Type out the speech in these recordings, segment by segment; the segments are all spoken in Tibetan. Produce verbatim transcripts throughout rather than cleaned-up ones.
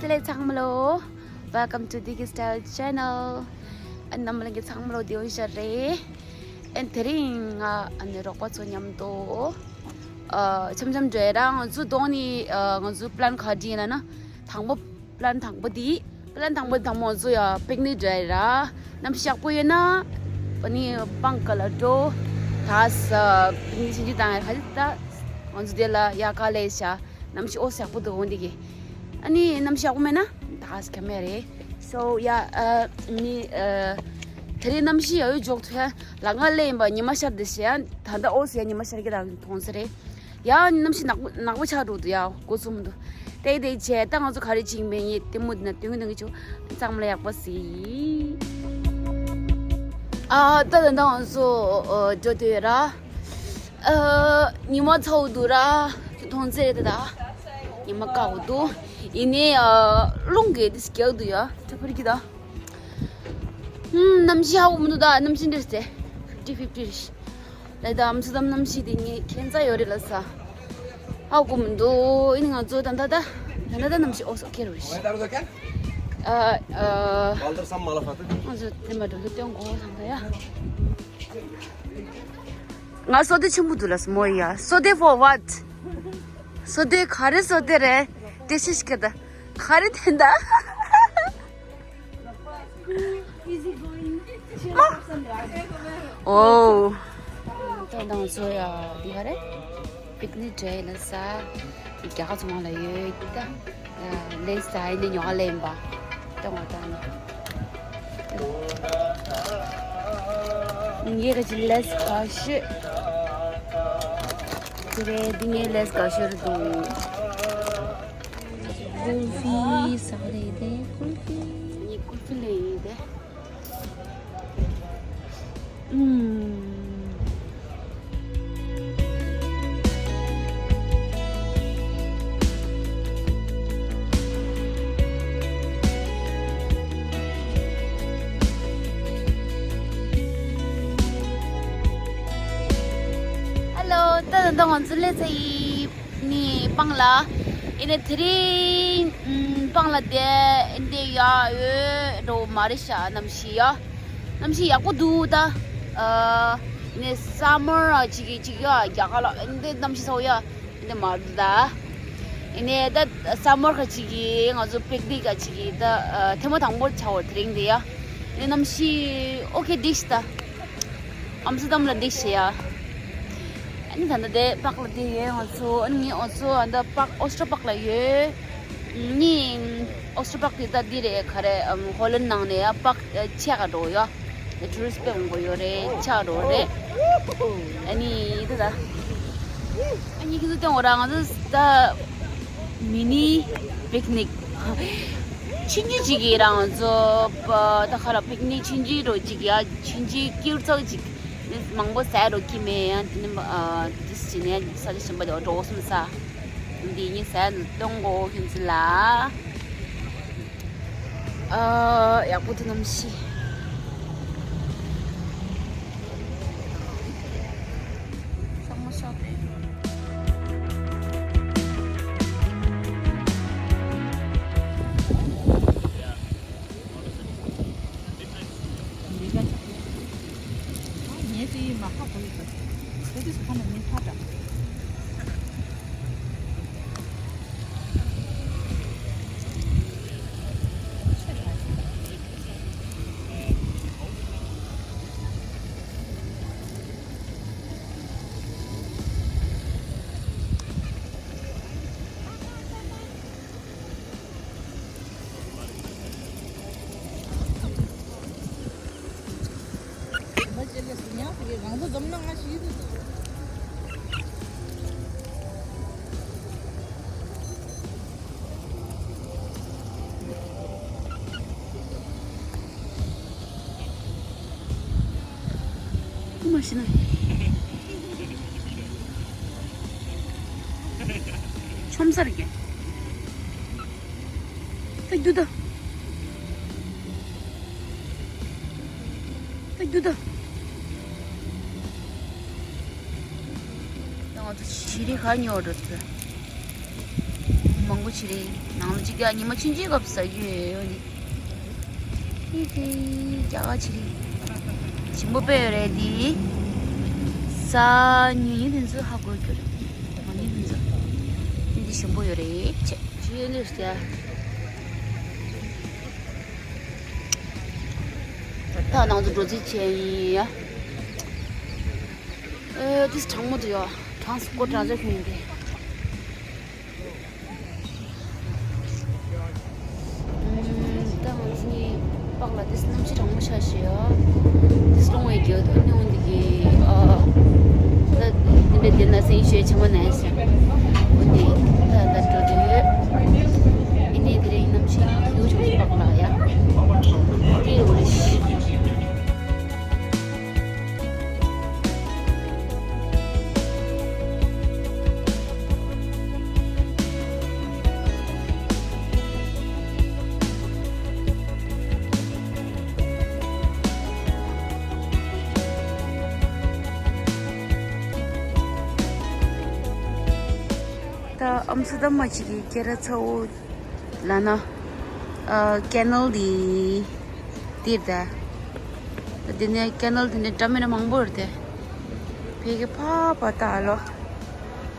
ལེ་ཚང་མ་ལོ། Welcome to Digi Style Channel. ཨ་ནི་རྣམ་པ་ལྷན་རྒྱས་ཚང་མ་ལོ་བདེ་པོ་ཡིན་ཤག་རེད། ཨ་ནི་དེ་རིང་ང་ཨ་ནི་རོགས་པ་ཚོ་མཉམ་དུ་ཨ་འཆམ་འཆམ་འགྲོ་ཡ་ར། ང་ཚོ་གདོང་ནི་ཨ་ང་ཚོ་པི་ལན་ག་འདྲ་ཡིན་ལབ་ན། དང་པོ་པི་ལན་དང་པོ་འདི། པི་ལན་དང་པོ་དང་པོ་ང་ཚོ་ཡ་པིག་ནིག་འགྲོ་ཡ་ར། གནམ་གཤིས་ཡག་པོ་ཡོད་ན་ཨ་ནི་སྤང་ཁ་ལ་འགྲོ། ད་ས་པིག་ནིག་ཆུང་ཆུང་བཏང་ཡ། ག་ཅི་ད་ང་ཚོ་དེ་ལ་ཡ་ག་ལས་ཤག་གནམ་གཤིས་ཨོ་ཡག་པོ་འདུག་འོ་འདི་གི། ཨ་ནི་གནམ་གཤིས་ཡག་པོ་མེད་ན་ད་ཁྱད་མེད་རེད། So yeah, ཨ་ནི་ཨ་དེ་རིང་གནམ་གཤིས་ཡག་ཡོད་འཇོག་ཐུབ་ཡ། ལ་ང་ལས་ཡིན་པ་ཉི་མ་ཤར་བསྡད་ཤག་ད་ལྟ་ཨོ་ཟེར་ཡ་ཉི་མ་ཤར་གི་རང་མཐོང་ས་རེད། ཡ་གནམ་གཤིས་ནག་པོ་ནག་པོ་ཆགས་འགྲོ་འདུག་ཡ། འགོ་རྩོམ་འདུག་དེ་དེ་བྱས་ད་ང་ཚོ་ག་རེ་བྱེད་ཀྱི་ཡིན་པ་ངས་ལྟད་མོ་འདི་ན་སྟོན་གི་སྟོན་གི་བྱུང་། ཚང་མ་ལ་ཡག་པོ་ཟེར། ཨ་ད་ད་ད་ང་ཚོ་ཨ་འགྲོ་འདོད་ཡོད་ར། ཨ་ཉི་མ་ཚ་བོ་འདུག་ར། ཁྱོད་མཐོང་ཚེ་རེད་ད། ཉི་མ་དཀར་བོ་འདུག་ཡིན་ནའི་ཨ་རླུང་གིས་འདི་སྐྱག་འདུག་ཡ། ཁྱོད་ཕར་གྱི་ད། ཧུམ། གནམ་གཤིས་ཧ་གོ་མི་འདུག་ད། གནམ་གཤིས་འདི་རེད་ཟེར། ཕིབ་ཊི་ཕིབ་ཊི་རེད། ལས་ད་ཨམ་སི་དམ་གནམ་གཤིས་དེ་ངས་ཁྱད་མཚར་ཡོད་རེད་ལབ་ས། ཧ་གོ་མི་འདུག་ཡིན་ནའི་ང་ཚོ་ད་ད་ད་ད་ད་ད་གནམ་གཤིས་ཨོ་སོ་ཁེར་རེད། ཨ་ཨ་ང་ཚོ་དེ་མ་འགྲོ་ལྷོད་སྟོན་གོ་ད་ད་ཡ། ང་བསོད་བདེ་ཆེན་པོ་འདུག་ལབ་སོང་མོ་ཡ། བསོད་བདེ་for what? བསོད་བདེ་ག་རེ་བསོད་བདེ་རེད། དེ་ཤི་ཤི་ཀ་ད་ག་རེ་དེ་འདྲ། Easy going. Cheer person, right? ཨོ། ད་ང་ཚོ་ཡ་འདི་ག་རེ། པིག་ནིག་འགྲོ་ཡ་ལ་ས། རྒྱ་གར་ཚོང་ལ་ཡོད་ད། ལས་ས་ཡིན་ནི་ཉོ་ལེན་པ། ད་ང་ད་ནི། ངའི་ག་ཅི་ལས་ཀ་ཤི། དེ་རེད། འདི་ངའི་ལས་ཀ་ཤི་རེད་འདུག་ཀུལ་ཧྥི་ཟ་གི་རེད་དེ། ཀུལ་ཧྥི། ངས་ཀུལ་ཧྥི་ལེན་ཡིན་དེ། ཨུམ། ཧེ་ལོ། ད་ད་ང་ཚོ་སླེབས་ཚར་ཡིན། ནི་སྤང་ལ། ཨེ་ནས་དེ་རིང་ཨུམ་སྤང་ལ་དེ་འདི་ཡ་ཡོད་འགྲོ་མ་རེད་ཤག་གནམ་གཤིས་ཡ། གནམ་གཤིས་ཡག་པོ་འདུག་ད། ཨ་ནི་སམ་མར་ཅིག་གི་ཅིག་ཡ་རྒྱ་གར་ལ་འདི་གནམ་གཤིས་ཚ་བོ་ཡ་འདི་མ་རེད་ད། ཨེ་ནས་ད་སམ་མར་ཁ་ཅིག་གི་ང་ཚོ་པིག་ནིག་ག་ཅིག་གི་ད་ཨ་ཐེངས་མ་དང་པོ་ཆགས་པ་དེ་རིང་འདི་ཡ། ཨེ་ནས་གནམ་གཤིས་ཨོ་ཁེ་འགྲིག་ཤག་ད། ཨམ་སི་དམ་ལ་འགྲིག་ཤག་ཡ། ཨ་ནི་ད་ལྟ་དེ་པག་ལ་དེ་ཡོད་ང་ཚོ། ཨ་ནི་ང་ཚོ་ཨ་ད་པག་ཨོ་སི་ཊོ་པག་ལ་ཡོད། ནི་ཨོ་སི་ཊོ་པག་དེ་ད་འདི་རེད། ག་རེ་ཧོ་ལན་ནང་ནས་ཡ་པག་ཆགས་འགྲོ་ཡ། ཊུ་རི་སི་པེ་མང་པོ་ཡོད་རེད། ཆགས་འགྲོ་རེད། ཨ་ནི་ད་ད་ཨ་ནི་ཁྱེད་ཚོ་སྟོན་འོ་ར། ང་ཚོ་ད་མི་ནི་པིག་ནིག་ཆུང་ཆུང་ཅིག་གི་རང་ཚོ་ད་ག་རེ་པིག་ནིག་ཆུང་ཆུང་འགྲོ་ཅིག་ཡ། ཆུང་ཆུང་ཀིར་ཙག་ཅིག་མང་པོ་ཟ་རོགས་ཀྱི་མེད་ཡང་དེ་ནི་ཨ་དེ་ཅི་ནས་ས་ཆ་གཞན་པ་དེ་འགྲོ་སོང་ས། འདི་ཉིད་ཟ་ནི་སྟོན་གོ་ཁྱེད་ཚོ་ལ། ཨ་ཡག་པོ་འདུག་གནམ་གཤིས། ཤག་མ་ཤག་རེད། མ་ཤི་ན། ཆོམ་སར་གྱི། ད་རྒྱུ་ད། ད་རྒྱུ་ད། ང་ཚོ་ཞི་རི་ག་ཉོ་འགྲོ་ཚེ། མང་པོ་ཅིག་རེད། ནང་ལོ་གཅིག་ག་ཉི་མ་ཆུང་ཆུང་སྐབས་ཟ་རྒྱུ་ཡོད་ཡོད་ནི། ཨི་ཏི་རྒྱ་གར་ཅིག་རེད། ཞིམ་པོ་དཔེ་ཡོད་རེད་དེ། ཟ་ཉུང་ཉུང་དེ་ཚོ་ཧ་གོ་རྒྱུ་རེད། མང་ཉུང་དེ་ཚོ་ཨི་ཏི་ཞིམ་པོ་ཡོད་རེད་ཅེས་ཞུ་ཡོད་ནི་རེད། ད་ནང་དུ་འགྲོ་རྩིས་བྱས་ཡིན་ཡ། ཨེ་དེ་གྲང་མོ་དུ་ཡོད། གྲང་སྐོར་གྲང་ཆ་ཁྱོད་ཡིན་ཏེ། ད་ང་ཚོ་གཉིས་པགས་ལ་དེ་གནམ་གཤིས་གྲང་མོ་ཆགས་ཤག་ཡ། དེ་སློང་བའི་རྒྱུ་དེ་ནི་འོན་ཏེ་གི་ཨ། ད་དེ་འདྲ་དེ་ན་སེང་ཤོས་ཆེན་མོ་ནས་ཟེར། འོན་ཏེ་ད་ད་འགྲོ་དུས་ཡིན་ནའི་དེ་རིང་གནམ་གཤིས་ཡུལ་ཕྱོགས་པགས་ལ་ཡ། དེ་འོ་ལེ་ཤི། ད་ཨམ་སི་ཏཱ་མ་ཅིག་གི་སྐེ་རགས་ཚ་བོ་ལ་ན། ཨ་ཀེ་ནལ་འདི་འདིར་ད། ད་འདི་ནས་ཀེ་ནལ་འདི་ནས་འདྲ་མི་འདྲ་མང་པོ་ཡོད་དེ། ཕ་གི་ཕ་ཕ་ད་ཨ་ལོ།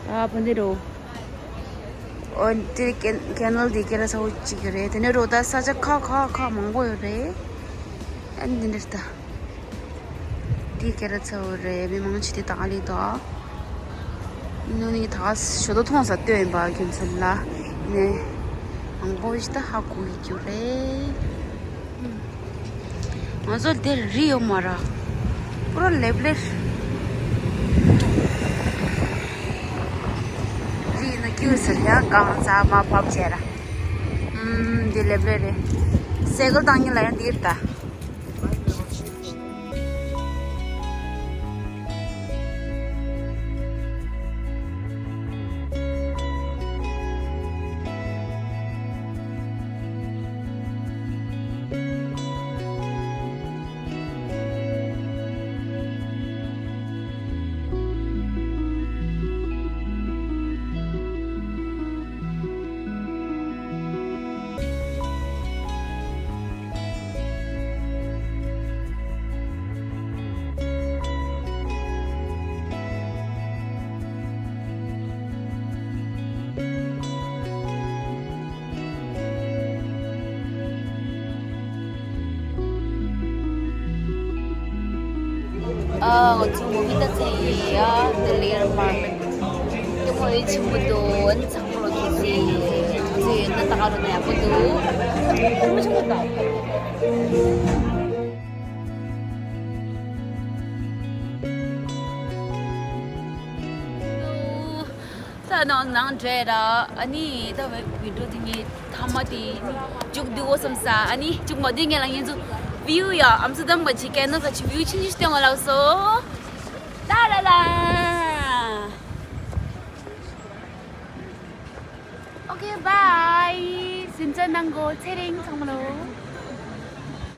ཨ་ཕ་འདི་རུ། ཨོ་འདི་ཀེ་ཀེ་ནལ་འདི་སྐེ་རགས་ཚ་བོ་ཅིག་རེད། དེ་ནས་རུ་ད་ས་ཆ་ཁ་ཁ་ཁ་མང་པོ་ཡོད་རེད། ཨ་འདི་འདིར་ད། དེ་སྐེ་རགས་ཚ་བོ་རེད། མི་མང་ཆེ་དེ་དང་ལི་དང་། ནུ་ནི་ད་ཞོ་ཏོ་མཐོང་ས་ལྟོས་ཡིན་པ་རྒྱུ་མཚན་ལ་ནས་མང་པོ་ཞིག་ད་ཧ་གོ་གི་རྒྱུ་རེད། ང་ཚོ་འདིར་རི་ཡོད་མ་ར། པུ་ར་ལེབ་ལེར། རི་ཡིན་ན་སྐྱིད་ཟེར་ཡང་གང་ཟ་མ་བབས་བྱས་ར། ཨུམ་འདི་ལེབ་ལེར་རེད། སེ་གོལ་བཏང་ཉིན་ལ་ཡང་འདིར་ད། ཨ་ང་ཚོ་མུ་བི་ལྟ་ཚེ་ཡིན་ཡ། དེ་ལེ་ཡར་པར་དེ་མོ་ཡོད་ཆེན་པོ་འདུག་ཨ་ནི་ཚང་མ་ལོ་ཁེ་སི་ཚེ་ཡོད་ན་ད་ག་རུ་ན་ཡག་པོ་འདུག་ཨ་ནི་ཆེན་པོ་འདུག་ད་ནང་ནང་འདྲེ་ར། ཨ་ནི་ད་བི་ཌིའོ་དེ་ངས་ཐ་མ་དེ་མཇུག་བསྡུའོ་བསམ་ས། ཨ་ནི་མཇུག་མ་བསྡུས་སྔོན་ལ་ངས་ཚོ་བིའུ་ཡ་ཨམ་སི་ཏཱ་མ་ཅིག་ཀེ་ནལ་ཁ་ཅིག་བིའུ་ཆུང་ཆུང་ཞིག་སྟོན་ག་ལབ་སོང་། ལ་ལ་ལ། ཨོ་ཁེ་བྷའི། གཟིམ་འཇག་གནང་གོ། ཚེ་རིང་ཚང་མ་ལོ།